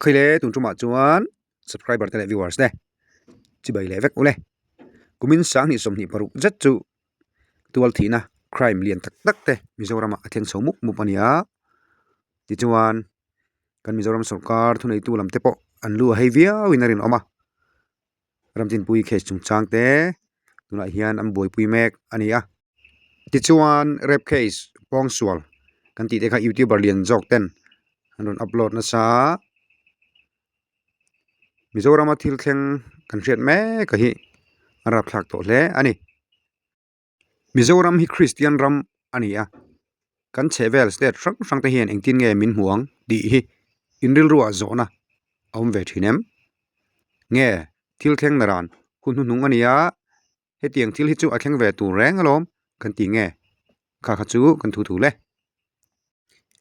Khaile tun tumah chuan subscriber te leh viewers te chibai leh vek ule. Kumin 2026 zet chu tual thihna crime lian tak tak te Mizoram ah a thleng chho mup mup a ni a. Tichuan kan Mizoram sawrkar thuneitu lam te pawh an lu a hei viau in a rinawm a. Ramtinpui case chungchang te tunah hian an buaipui mek a ni a. Tichuan rape case pawngsual kan tih te kha youtuber lian zawk ten an rawn upload nasa a. Mizorama thil thleng kan hriat mek a hi a rapthlak tawh hle a ni. Mizoram hi Kristian ram a ni a, kan chhehvel state hrang hrang te hian engtin nge min hmu ang tih hi in rilruah zawhna a awm ve thin em? Nge thil thleng na ran hun hnuhnung a ni a, hetiang thil hi chu a thleng ve tur reng alawm kan ti nge? Kha kha chu kan thu thu le.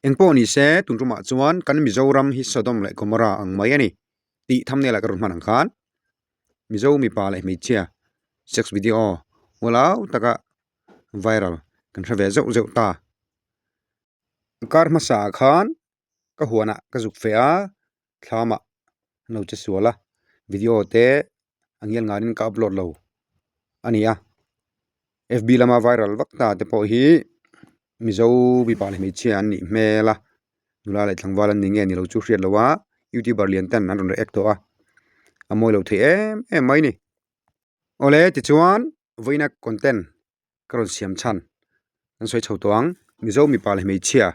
Engpawh ni se tun tumah chuan kan Mizoram hi Sodom leh Gomorrah ang mai a ni tih thumbnail ah ka rawn hman ang khan. Mizo mipa leh hmeichhia sex video ualau taka viral kan hre ve zeuh zeuh ta. Kar hmasa ah khan ka huanah ka zuk feh a, thlamah an lo che sual a, video te a ngial nganin ka upload lo a ni a. F_b lama viral vak ta te pawh hi Mizo mipa leh hmeichhia an nih hmel a. Nula leh tlangval an ni nge ni lo chu hriat lo a, youtuber lian ten an rawn react tawh a, a mawi lo thei em em mai ni. Awle tichuan vawiina content ka rawn siam chhan an sawi chho tawh ang, Mizo mipa leh hmeichhia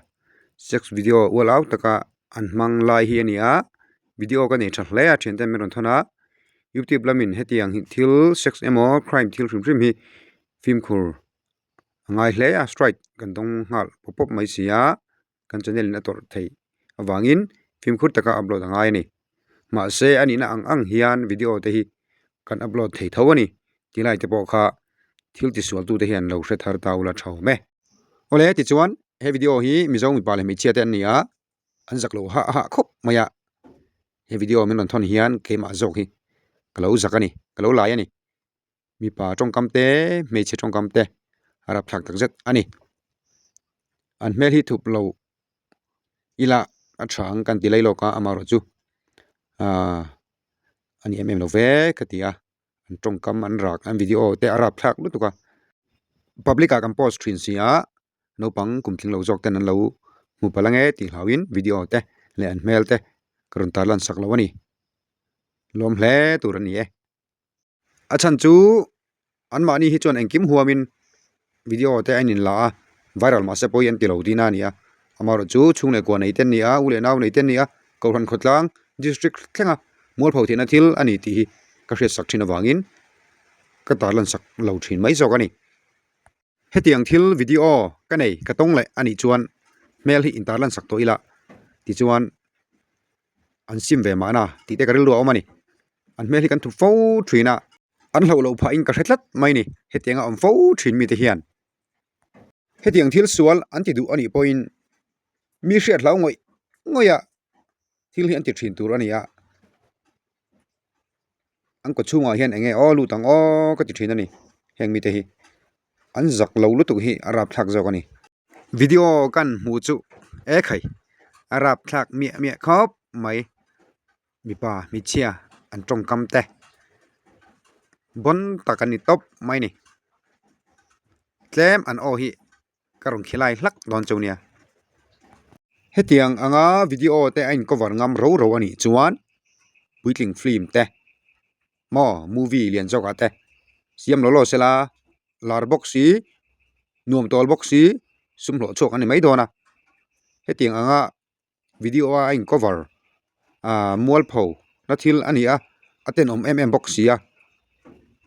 sex video ual au taka an hmang lai hi a ni a, video ka nei tha hle a thian ten min rawn thawn a, youtube lamin hetiang hi thil sex emaw crime thil hrim hrim hi fimkhur a ngai hle a strike kan dawng nghal pawp pawp mai si a kan channel in a tawrh theih avangin fimkhur taka upload a ngai a ni mahse a nihna ang ang hian video te hi kan upload thei tho a ni tilai te pawh kha thil tisual tute hian lo hre thar ta ula tha awm e. Awle tichuan he video hi Mizo mipa leh hmeichhia te an ni a an zak lo hah hah khawp mai a he video min rawn thawn hian keimah zawk hi ka lo zak a ni ka lo lai a ni. Mipa tawngkam te hmeichhe tawngkam te a rapthlak tak zet a ni. An hmel hi thup lo ila a tha ang kan ti lai lawk a amaherawh chu ahh a ni em em lo ve ka ti a an tawngkam an rak an video te a rapthlak lutuk a public ah kan post thin si a naupang kum tling lo zawk ten an lo hmu palh ange tih hlauhin video te leh an hmel te ka rawn tarlan sak lo a ni lawm hle tur a ni e. A chhan chu anmahni hi chuan engkim huamin video te a in la a, viral mahse pawh hi an ti lo tihna a ni a, amaherawh chu chhung leh kua nei te an ni a, u leh nau nei te an ni a, Kohhran khawtlang district thlenga mualpho theihna thil a ni tih hi ka hriatsak thin avangin ka tarlan sak lo thin mai zawk a ni. Hetiang thil video ka nei ka tawng leh a nih chuan hmel hi intarlan sak tawh ila tichuan an sim ve mahna tih te ka rilru a awm a ni. An hmel hi kan thup fo thin a, an hlauh loh phah in ka hre tlat mai ni hetiang a awm fo thin mite hian. Hetiang thil sual an ti duh a nih pawhin mi hriat hlau ngawih ngawih a thil hi an ti thin tur a ni a, an kaw chhungah hian eng nge aw lut ang aw ka ti thin a ni heng mite hi an zak lo lutuk hi a rapthlak zawk a ni. Video kan hmuh chu e khai a rapthlak miah miah khawp mai. Mipa hmeichhia an tawngkam te bawn tak a ni tawp mai a ni tlem an aw hi ka rawn khilai hlak dawn chu nia hetiang anga video te a in cover ngam ro ro a nih chuan puitling film te maw movie lian zawk ah te siam law law sela lar bawk si nuam tawl bawk si sum hlawh chhuak a ni mai dawn a hetiang anga. Video a a in cover ah mualpho na thil a ni a a tenawm em em bawk si a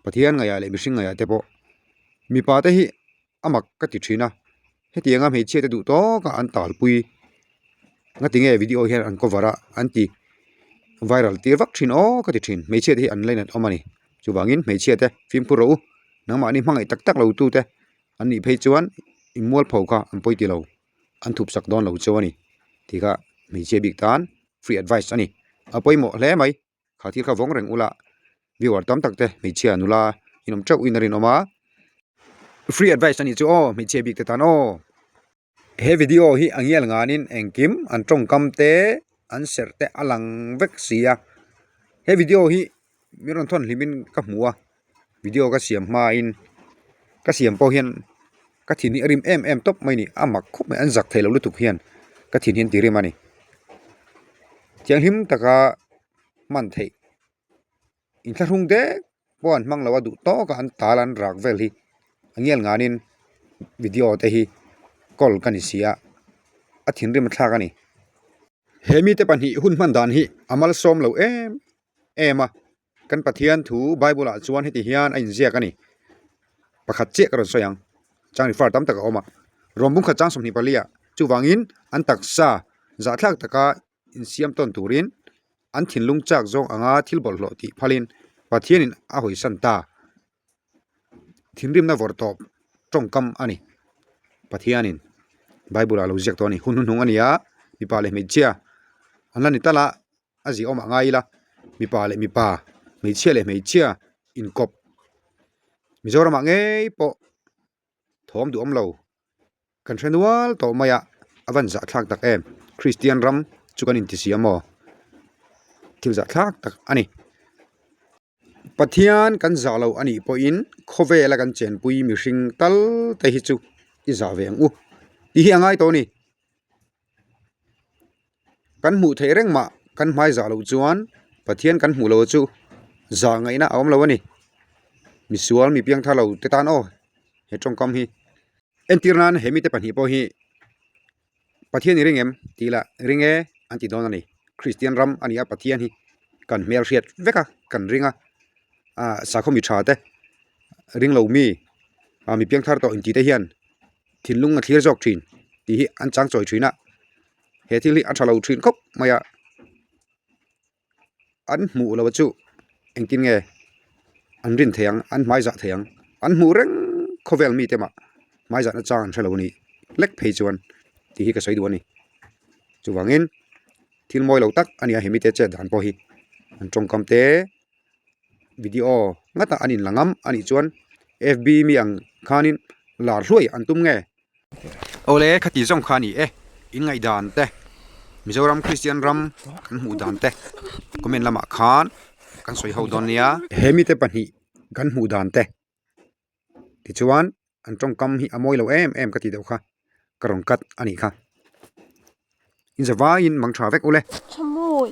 Pathian ngaihah leh mihring ngaihah te pawh mipa te hi a mak ka ti thin a hetiang a hmeichhia te duh tawk a an talpui ngatinge video hian an cover a an ti viral tir vak thin aw ka ti thin hmeichhia te hi an lainat awm a ni chuvangin hmeichhia te fimkhur rawh u nangmahni hmangaih tak tak lo tu te an nih phei chuan in mualpho kha an pawi ti lo. an thup sak dawn lo chu a ni tih kha hmeichhia bik tan free advice a ni a pawimawh hle mai kha thil kha vawng reng ula viewer tam tak te hmeichhia nula in awm teuh in a rinawm a free advice a nih chu aw hmeichhia bik te tan aw he video hi a ngial nganin engkim an tawngkam te. an serh te a lang vek si a he video hi min rawn thawn hlim in ka hmu a video ka siam hma in ka siam pawh hian ka thin hi a rim em em tawp mai a ni a mak khawp mai an zak theilo lutuk hian ka thin hi an ti rim a ni thianghlim taka hman theih inthlahrung dek pawh an hmang lo a duh tawk a an tal an rak vel hi a ngial nganin video te hi call ka ni si a a thinrim a thlak a ni. He mite pahnih hun hman dan hi a malsawm lo em em a kan Pathian thu Bible ah chuan heti hian a inziak a ni pakhat chiah ka rawn sawi ang chang refer tam tak a awm a rawn bung khat chang 24 ah chuvangin an taksa zahthlak taka insiam tawn turin an thinlung chak zawng anga thil bawlhhlawh tih phalin Pathianin a hawisan ta. Thinrimna vawrh tawp tawngkam a ni. Pathianin Bible ah lo ziak tawh a ni. Hun hnuhnung a ni a, mipa leh hmeichhia an la ni tal a, a ziah awmah ngai ila mipa leh mipa, hmeichhia leh hmeichhia inkawp Mizoramah ngei pawh thawm duhawm lo kan hre nual tawh mai a, a van zahthlak tak em Kristian ram chu kan inti si a maw thil zahthlak tak a ni. Pathian kan zah lo a nih pawhin khawvela kan chenpui mihring tal te hi chu i zah ve ang u tih hi a ngai tawh a ni. Kan hmuh theih reng mah kan hmai zah loh chuan Pathian kan hmuh loh chu zah ngaihna a awm lo a ni. Misual mi piangthar lo te tan aw he tawngkam hi. Entir nan he mite pahnih pawh hi Pathian i ring em tih lah ring e an ti dawn a ni. Kristian ram a ni a Pathian hi kan hmel hriat vek a kan ring a ah sakhaw mi tha te ring lo mi ah mi piangthar tawh intih te hian thinlung a thlir zawk thin tih hi an chang chawi thin a he thil hi a tha lo thin khawp mai a an hmuh loh chu engtin nge an rin thei ang an hmai zah thei ang an hmuh reng khawvel mite mah hmai zahna chang an hrelo a ni lek phei chuan tih hi ka sawi duh a ni chuvangin thil mawi lo tak a ni a he mite chet dan pawh hi an tawngkam te. Video ngata an inla ngam a nih chuan FB mi ang khanin lar hluai an tum nge? Awle khati zawng kha a ni e, in ngaihdan te Mizoram Kristian ram kan hmuh dan te comment lamah khan kan sawi ho dawn nia. He mite pahnih kan hmuh dan te tichuan an tawngkam hi a mawi lo em em ka tih deuh kha ka rawn cut a nih kha. Inzavaiin mang tha vek ule. Tha mawi.